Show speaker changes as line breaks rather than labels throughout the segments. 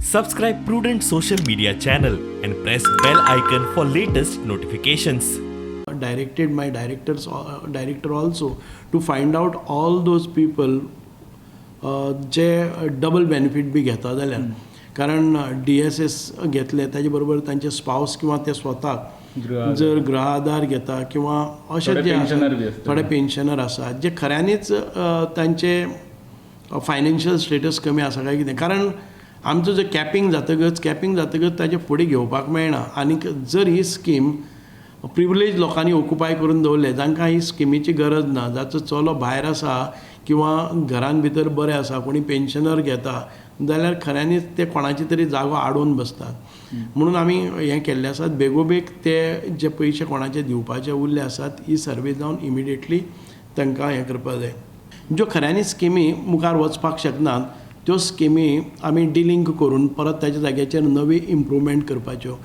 Subscribe Prudent social media channel and press bell icon for latest notifications.
Directed my director also to find out all those people J double benefit बी घेता जाल्यार, कारण DSS घेतले ताजे बरोबर तांचे स्पावस किंवा ते स्वताक
गृह
जर गृह आधार घेता किंवा अशे
थोडे
जे आसा,
pensioner बी आसतले.
थोडे पेन्शनर आसात जे खऱ्यांनीच तांचे फायनान्शियल स्टेटस कमी आसा काय कितें, कारण आमचो जो कॅपिंग जातकच ताजे फुडें घेवपाक मेळना. आनीक जर ही स्कीम प्रिविलेज लोकांनी ऑक्युपाय करून दवरले, जांकां ही स्किमीची गरज ना, जाचो चलो भायर आसा किंवा घरान भितर बरें आसा, कोणी पेन्शनर घेता जाल्यार खऱ्यांनीच ते कोणाची तरी जागो आडोवन बसतात. म्हणून आमी हें केल्लें आसा, बेगोबेग ते जे पयशे कोणाचे दिवपाचे उरले आसात, ही सर्वे जावन इमिडिएटली तांकां हें करपाक जाय. ज्यो खऱ्यांनी स्किमी मुखार वचपाक शकनात, त्यो स्किमी आमी डिलींक करून परत ताच्या जाग्याचेर नवी इम्प्रुवमेंट करपाच्यो.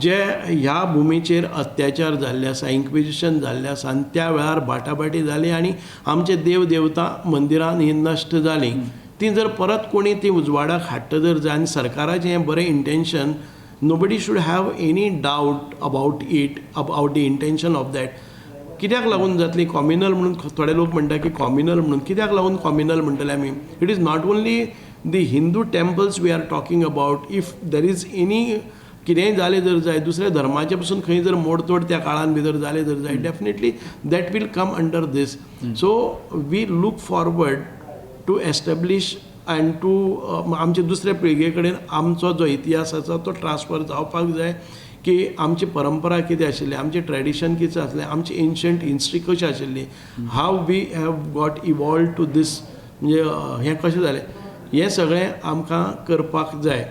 जे ह्या भुमीचेर अत्याचार जाल्ले आसा, इन्क्विजिशन जाल्लें आसा आनी त्या वेळार बाटाबाटी जाली आनी आमचे देव देवता मंदिरां ही नश्ट जालीं, ती जर परत कोणी ती उजवाडाक हाडटा जर जाय आनी सरकाराचें हें बरें intention, nobody should have any doubt about it, about the intention of that. कित्याक लागून जातली कॉम्युनल म्हणून? थोडे लोक म्हणटा की कॉम्युनल म्हणून कित्याक लागून कॉम्युनल म्हणटले आमी? It is not only the Hindu temples we are talking about. If there is any कितेंय जालें जर जाय, दुसऱ्या धर्माचे पसून खंय जर मोडतोड त्या काळान भितर जालें जर जाय, definitely that will come under this. So we look forward to establish and to आमचे दुसऱ्या पिळगे कडेन आमचो जो इतिहास आसा तो ट्रान्सफर जावपाक जाय की आमची परंपरा कितें आशिल्ली, आमचें ट्रेडिशन कितें आसलें, आमची एन्शंट हिस्ट्री कशी आशिल्ली, how we have got evolve to this, म्हणजे हें कशें जालें, हें सगळें आमकां करपाक जाय.